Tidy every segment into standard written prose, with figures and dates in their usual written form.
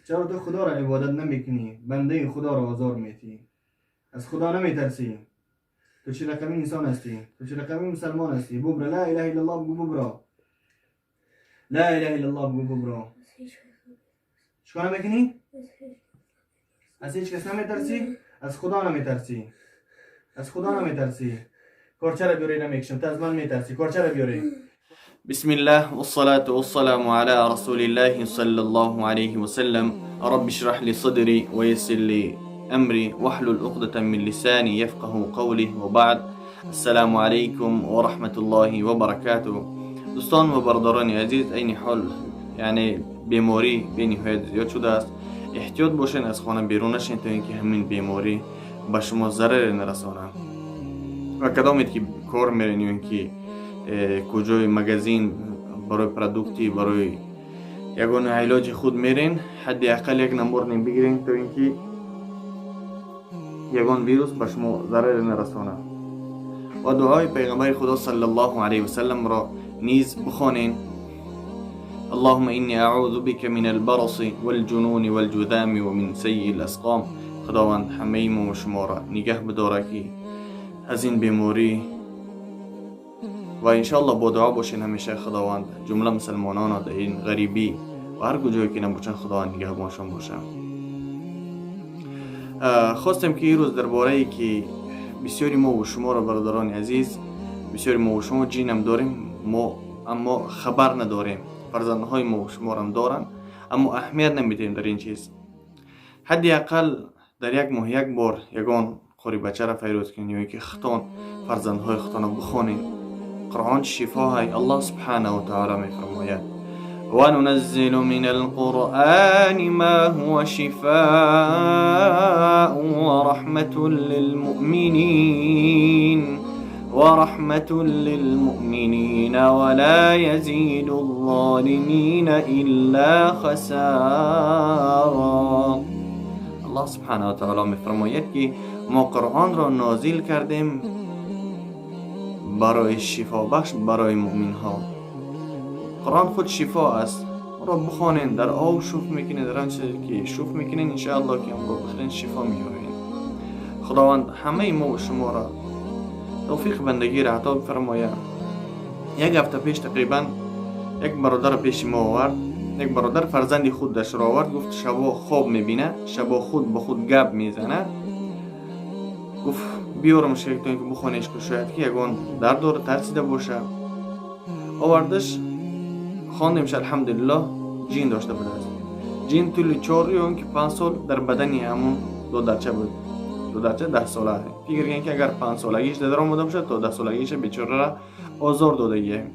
چرا تو خدا را عبادت نمیکنی؟ بنده خدا را آزار میتی، از خدا نمیترسی. تو چه رقمی انسان هستی؟ تو چه رقمی مسلمان هستی؟ ببرا لا اله الا الله بگو، ببرا لا اله الا الله بگو، ببرا. چیکار نمیکنی؟ از هیچ کس نمیترسی؟ از خدا نمیترسی؟ از خدا نمیترسی؟ کارچه را بیاری نمیکشم. تو از من میترسی؟ کارچه را بیاری. بسم الله والصلاة والسلام على رسول الله صلى الله عليه وسلم. رب اشرح لي صدري ويسر لي أمري واحلل عقدة من لساني يفقه قولي. وبعد، السلام علیکم و رحمة الله وبرکاته. دوستان و برادران عزیز، عین حال یعنی بیماری بی زیاد شده است. احتیاط باشین، از خانه بیرون نشین تا اینکه همین بیماری به شما ضرر نرسانه. و کدامید که کار میرین یا اینکه کجای магазин барои продукты، барои ягон илоҷи худ мерен، ҳадди ақал як намордник бигирен، то ин ки ягон вирус ба шумо зараре нарасонад. Ва дуои пайғамбари худо صلى الله عليه وسلم ро низ бихонен: اللهم إني أعوذ بك من البرص والجنون والجذام ومن سيء الأسقام. خداوند همه ما و شما را نگه بداره که از این بیماری و انشالله با دعا باشین همیشه. خداوند جمله مسلمانان در این غریبی و هر کجایی که نباشن، خداوند نگهبانشان باشه. خواستم که این روز درباره که بسیاری ما و شما را، برادران عزیز، بسیاری ما و شما جینم داریم ما، اما خبر نداریم. فرزندهای ما و شما هم دارن، اما اهمیت نمیدیم در این چیز. حدی اقل در یک ماه یک بار یگان قاری بچه را فیروز کنین یا اینکه ختان فرزندهای ختان را بخوانین. قرآن شفا های. الله سبحانه و تعالی میفرماید: وننزل من القرآن ما هو شفاء ورحمة للمؤمنين ورحمة للمؤمنين ولا يزيد الظالمين إلا خسارا. الله سبحانه و تعالی میفرماید که ما قرآن را نازل کردیم برای شفا بخش برای مؤمن ها. قرآن خود شفا است. را بخوانین، در آب شوف میکنین، در آنچه که شوف میکنین، انشاءالله که هم را بخورین شفا مییابین. خداوند همه ما و شما را توفیق بندگی را عطا بفرماید. یک هفته پیش تقریبا یک برادر پیش ما آورد. یک برادر فرزند خودش را آورد، گفت شبا خواب میبینه، شبا خود به خود گپ میزنه. گفت بیارمش که تا اینکه بخوانیش که شاید که یگان درد داره، ترسیده باشه. آوردش، خواندیمش، الحمدلله جین داشته بوده است. جین طول 4 یا اینکه 5 سال در بدن همون دادرچه بود. دادرچه 10 ساله. فکر کن که اگر 5 سالگیش در آمده باشه، تا 10 سالگیش بیچاره را آزار دادگیه.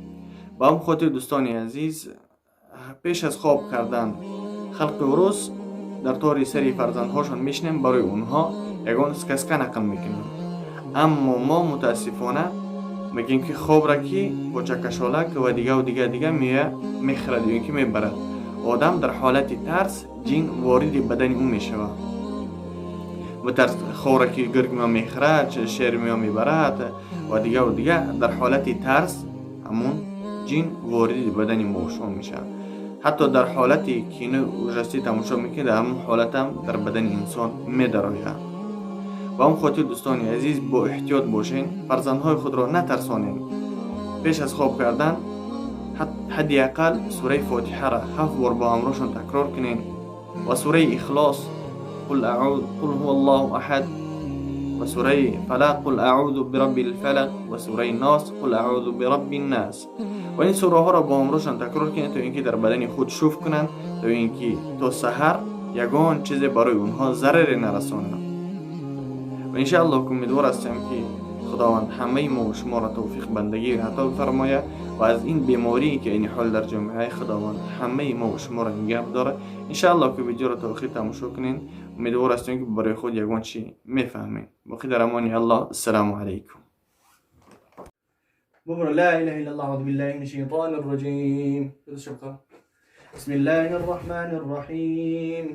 با هم خاطر دوستان عزیز، پیش از خواب کردن، خلق روس در تاری سری فرزندهاشان میشنیم، برای اونها یگان сказка نقل میکنن. اما ما متاسفانه میگیم که خواب را که با کشالک و دیگه و دیگه دیگه میه میخرد یا که میبرد. آدم در حالت ترس، جین وارد بدن او میشود و ترس خواب که گرگ می میخرد، شیر می میبرد و دیگه و دیگه. در حالت ترس همون جین وارد بدن ما شما میشه. حتی در حالت кино ужасы تماشا میکنه، در همون حالت هم در بدن انسان میدراید. و هم خاطر دوستان عزیز، با احتیاط باشین، فرزندهای خود را نترسانین. پیش از خواب کردن حداقل سوره فاتحه را هفت بار با همراهشان تکرار کنین و سوره اخلاص، قل اعوذ، قل هو الله احد، و سوره فلق، قل اعوذ برب الفلق، و سوره ناس، قل اعوذ برب الناس. و این سوره ها را با همراهشان تکرار کنین تا اینکه در بدن خود شوف کنند، تا اینکه تا سحر یگان چیز برای اونها ضرر نرسانند. و انشاءالله که امیدوار هستم که خداوند همه ما و شما را توفیق بندگی عطا بفرماید و از این بیماری که این حال در جامعه، خداوند همه ما و شما را نگه داره. انشاءالله که ویدیو را تا آخر تماشا کنین. امیدوار هستم که برای خود یگان چی میفهمین. باقی در امان الله. السلام علیکم. ببرو لا اله الا الله، اعوذ بالله من الشيطان الرجيم. بسم الله الرحمن الرحيم.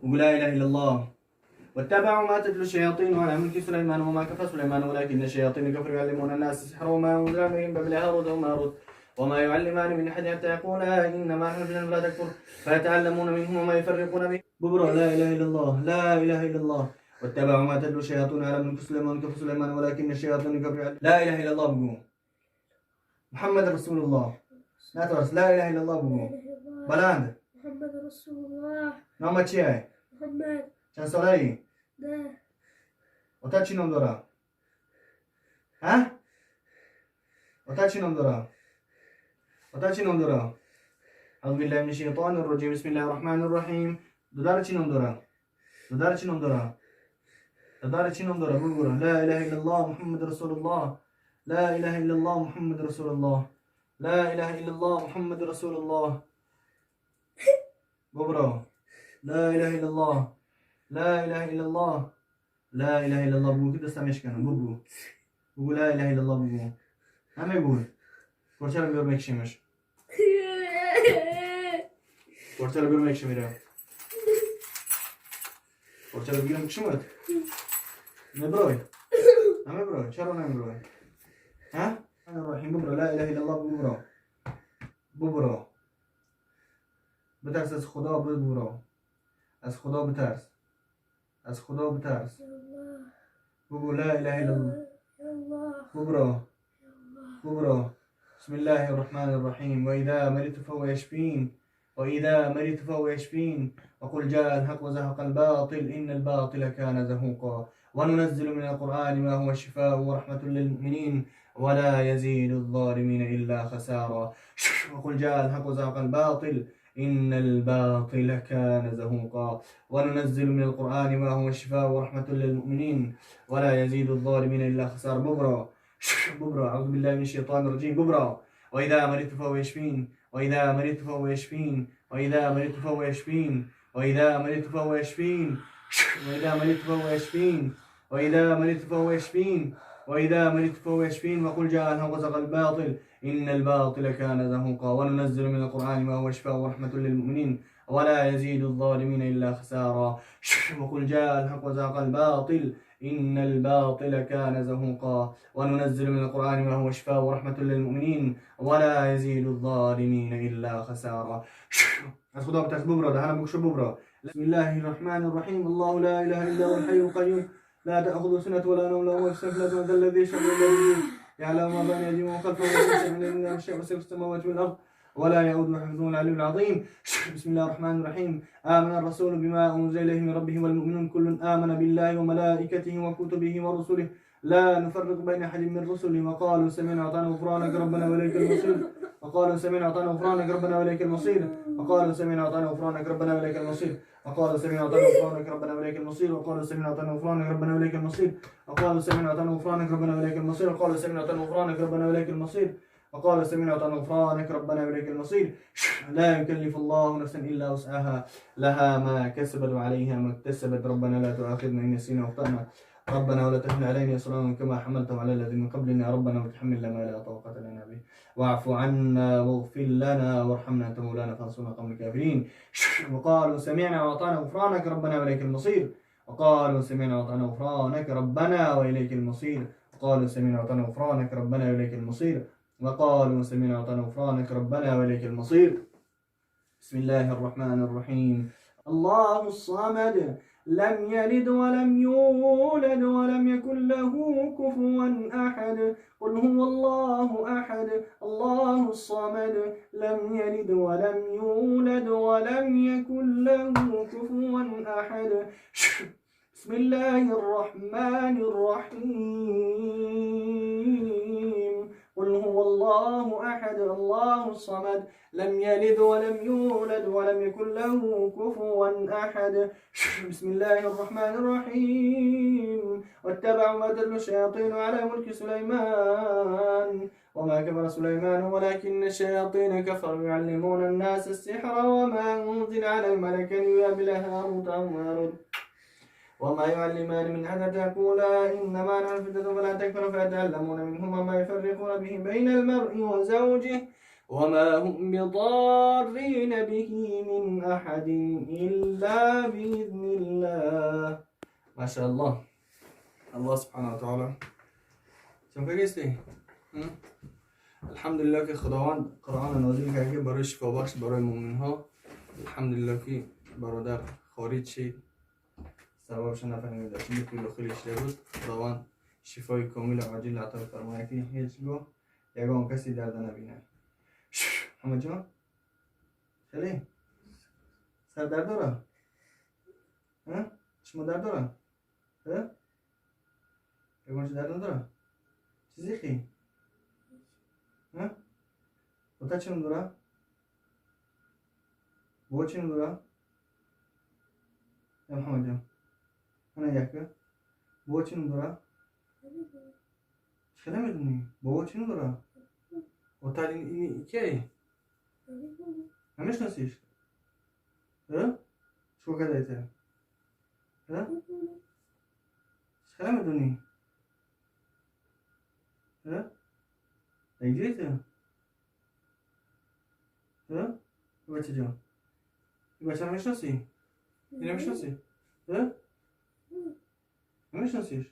وقل لا اله الا الله. واتبعوا ما تتلو الشياطين على ملك سليمان وما كفر سليمان ولكن الشياطين كفروا يعلمون الناس السحر وما انزل عليهم بابل هاروت وماروت. وما يعلمان من أحد حتى يقولا إنما نحن فتنة فلا تكفر فيتعلمون منهما ما يفرقون به. ببرو لا إله إلا الله، لا إله إلا الله. واتبعوا ما تتلو الشياطين على ملك سليمان كفر سليمان ولكن الشياطين كفروا. لا إله إلا الله بقو. محمد رسول الله. نترس لا إله إلا الله بقو. بلند. محمد رسول الله. نامت چیه؟ محمد. چند ساله ای؟ 10. اتت چی نام داره؟ ها؟ اتت چی نام داره؟ اتت چی نام داره؟ اعوذ بالله من الشیطان الرجیم. بسم الله الرحمن الرحیم. دادار چی نام داره؟ دادار چی نام داره؟ دادار چی نام داره؟ بگو لا اله الا الله محمد رسول الله. لا اله الا الله محمد رسول الله. لا اله الا الله محمد رسول الله. ببرو لا اله الا الله، لا اله الا الله، لا اله الا الله. بگو که دستم میشکنم. بگو بگو لا اله الا الله بگو. همه بگو. پرچه رو بیار بکشیمش. پرچه رو بیار بکشیم میره. پرچه رو بگیرم بکشیمت. نبروی همه بروی. چرا نمیبروی؟ ها؟ الرحیم. ببرو لا اله الا الله. ببرو ببرو. بترس از خدا. ببرو از خدا بترس. از خدا بترس. بگو لا اله الا الله. ببرو ببرو. بسم الله الرحمن الرحيم. وإذا مرضت فهو يشفين، وإذا مرضت فهو يشفين. وقل جاء الحق وزهق الباطل إن الباطل كان زهوقا. وننزل من القرآن ما هو شفاء ورحمة للمؤمنين ولا يزيد الظالمين إلا خسارا. وقل جاء الحق وزهق الباطل إن الباطل كان زهوقا. وننزل من القرآن ما هو شفاء ورحمة للمؤمنين ولا يزيد الظالمين إلا خسارا. ببرا ببرا. أعوذ بالله من الشيطان الرجيم. ببرا. وإذا مرضت فهو يشفين، وإذا مرضت فهو يشفين، وإذا مرضت فهو يشفين، وإذا مرضت فهو يشفين، وإذا مرضت فهو يشفين، وإذا مرضت فهو يشفين، وإذا مرضت فهو يشفين. وقل جاء الحق وزهق الباطل إن الباطل كان زهوقا. وننزل من القرآن ما هو شفاء ورحمة للمؤمنين ولا يزيد الظالمين إلا خسارا. وقل جاء الحق وزهق الباطل إن الباطل كان زهوقا. وننزل من القرآن ما هو شفاء ورحمة للمؤمنين ولا يزيد الظالمين إلا خسارا. از خدا بترس. ببرا دهنم بکشو. ببرا. بسم الله الرحمن الرحيم. الله لا إله إلا هو الحي القيوم لا تأخذه سنة ولا نوم له ما في السماوات والأرض الذي يشاء الذي يعلم ما بين أيديهم وخلفهم ولا يشاء وسع السماوات والأرض ولا يؤوده حفظهما العلي العظيم. بسم الله الرحمن الرحيم. آمن الرسول بما أنزل إليه من ربه والمؤمنون كل آمن بالله وملائكته وكتبه ورسله لا نفرق بين أحد من رسله. وقالوا سمعنا وأطعنا غفرانك ربنا وإليك المصير. وقالوا سمعنا وأطعنا غفرانك ربنا وإليك المصير. وقالوا سمعنا وأطعنا غفرانك ربنا وإليك المصير. وقالوا سمعنا وأطعنا غفرانك ربنا وإليك المصير. وقالوا سمعنا وأطعنا غفرانك ربنا وإليك المصير. وقالوا سمعنا وأطعنا غفرانك ربنا وإليك المصير. وقالوا سمعنا وأطعنا غفرانك ربنا وإليك المصير. وقالوا سمعنا وأطعنا غفرانك ربنا وإليك المصير. لا يكلف الله نفسا إلا وسعها لها ما كسبت وعليها ما اكتسبت. ربنا لا تؤاخذنا إن نسينا وأخطأنا. ربنا ولا تحمل علينا إصرا كما حملته على الذين من قبلنا. ربنا وتحملنا ما لا طاقة لنا به واعف عنا واغفر لنا وارحمنا أنت مولانا فانصرنا على القوم الكافرين. وقالوا سمعنا وأطعنا غفرانك ربنا وإليك المصير. وقالوا سمعنا وأطعنا غفرانك ربنا وإليك المصير. وقالوا سمعنا وأطعنا غفرانك ربنا وإليك المصير. وقالوا سمعنا وأطعنا غفرانك ربنا وإليك المصير. بسم الله الرحمن الرحيم. الله الصمد لم يلد ولم يولد ولم يكن له كفوا أحد. قل هو الله أحد الله الصمد لم يلد ولم يولد ولم يكن له كفوا أحد. بسم الله الرحمن الرحيم. قل هو الله أحد الله الصمد لم يلد ولم يولد ولم يكن له كفوا أحد. بسم الله الرحمن الرحيم. واتبعوا ما تتلو الشياطين على ملك سليمان وما كفر سليمان ولكن الشياطين كفروا يعلمون الناس السحر وما أنزل على الملكين ببابل هاروت وماروت وما يعلمان من أحد يقولا إنما نحن فتنة فلا تكفر فيتعلمون منهما ما يفرقون به بين المرء وزوجه وما هم بضارين به من أحد إلا بإذن الله. ما شاء الله. الله سبحانه وتعالى. چون فکرستی؟ الحمدلله که خداوند قرآن نازل کرد که برای شفا بخش برای مؤمن ها. الحمدلله که برادر خارج شد، سببش نفهمیده چون که داخل شده بود. خداوند شفای کامل عاجل عطا فرماید که هیچگاه یگان کسی درد نبینه. محمد جان خیلی سر درد داره؟ ها؟ شما درد داره؟ ها؟ یگان چی درد نداره؟ چیزی خی؟ ها؟ با چی نداره؟ با چی نداره؟ یا محمد جان انا یک با چی نداره؟ چه نمیدونی؟ بابا چی نداره؟ و این کیه؟ نمیشناسیش؟ ها؟ چیکار کرده؟ ها؟ چه نمیدونی؟ ها؟ اینجوریه؟ ها؟ بچه جان این بچه رو میشناسی؟ این نمیشناسی؟ ها؟ نمیشناسیش؟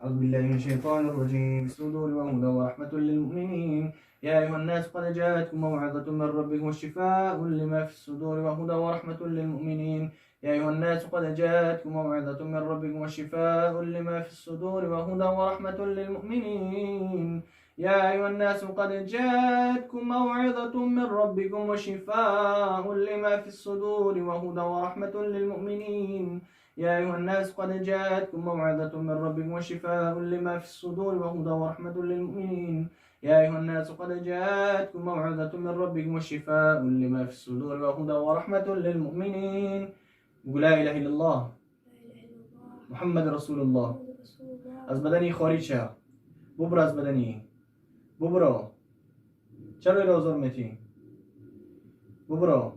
أعوذ بالله من الشيطان الرجيم. بسم الله وهدى ورحمة للمؤمنين. يا أيها الناس قد جاءتكم موعظة من ربكم وشفاء لما في الصدور وهدى ورحمة للمؤمنين. يا أيها الناس قد جاءتكم موعظة من ربكم وشفاء لما في الصدور وهدى ورحمة للمؤمنين. يا أيها الناس قد جاءتكم موعظة من ربكم وشفاء لما في الصدور وهدى ورحمة للمؤمنين. يا أيها الناس قد جاءتكم موعظة من ربكم وشفاء لما في الصدور وهدى ورحمة للمؤمنين. يا أيها الناس قد جاءتكم موعظة من ربكم وشفاء لما في الصدور وهدى ورحمة للمؤمنين. قل لا إله إلا الله محمد رسول الله. از بدنی خارج شو، ببر از بدنی، ببرو. چرا را آزار میتی؟ ببرو.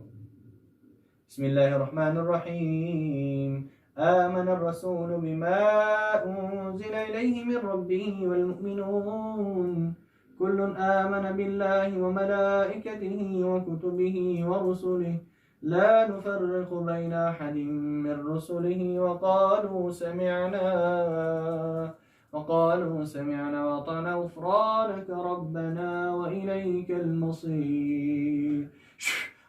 بسم الله الرحمن الرحیم. آمن الرسول بما أنزل إليه من ربه والمؤمنون كل آمن بالله وملائكته وكتبه ورسله لا نفرق بين أحد من رسله وقالوا سمعنا وأطعنا غفرانك ربنا وإليك المصير.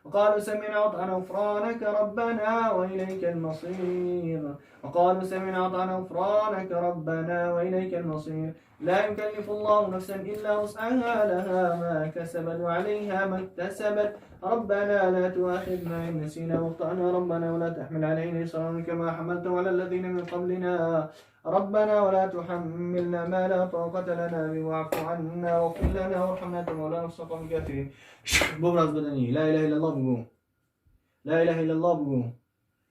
وقالوا سمعنا وأطعنا غفرانك ربنا وإليك المصير. وقالوا سمعنا وأطعنا غفرانك ربنا وإليك المصير. لا يكلف الله نفسا إلا وسعها، لها ما كسبت وعليها ما اكتسبت. ربنا لا تؤاخذنا إن نسينا واخطأنا، ربنا ولا تحمل علينا إصرا كما حملته على الذين من قبلنا، ربنا ولا تحملنا ما لا طاقة لنا به، واعف عنا واغفر لنا وارحمنا أنت مولانا وانصرنا على القوم الكافرين. ببرز بدني. لا إله إلا الله بقو، لا إله إلا الله بقو،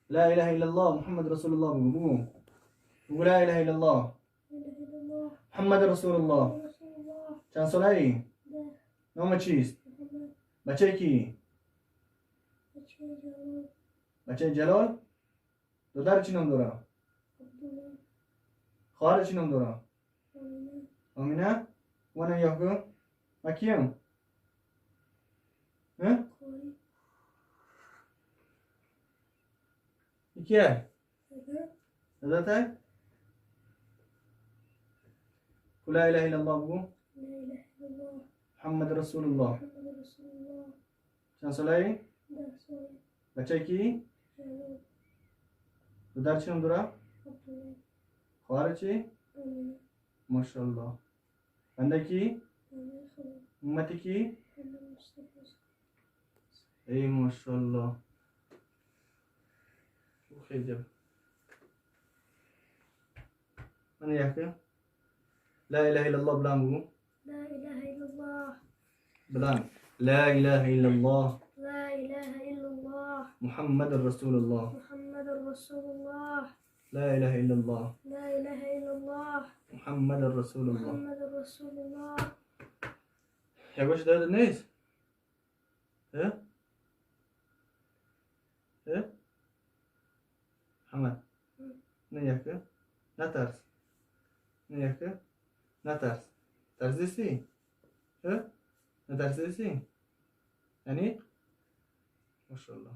لا إله إلا الله محمد رسول الله بقو، بقو لا إله إلا الله محمد رسول الله. چند ساله ای؟ نام چیست؟ بچه کی؟ بچه جلال. دادر چی نام داره؟ خواهر چی نام داره؟ آمینه. وانا یاکو ما کیم؟ ها؟ کیه؟ داداته؟ لا إله إلا الله بگو. لا إله إلا الله محمد رسول الله. محمد رسول الله. چند ساله ای؟ 10 ساله. بچه کی؟ جلال. دادر چی نام داره؟ عبدالله. خواهر چی؟ آمینه. ماشاءالله. بنده کی؟ بنده خدا. امت کی؟ محمد مصطفی. ای ماشاءالله. خیلی جب. من یکی لا إله إلا الله بلان بگو. لا إله إلا الله بلان. لا إله إلا الله لا إله إلا الله محمد رسول الله. محمد رسول الله. لا إله إلا الله لا إله إلا الله محمد رسول الله. محمد رسول الله. يا باش درد نیست؟ ها؟ ها؟ محمد نه یکه نترس، نه یکه نترس. ترسیدی؟ ها؟ نترسیدی؟ یعنی؟ ماشاءالله.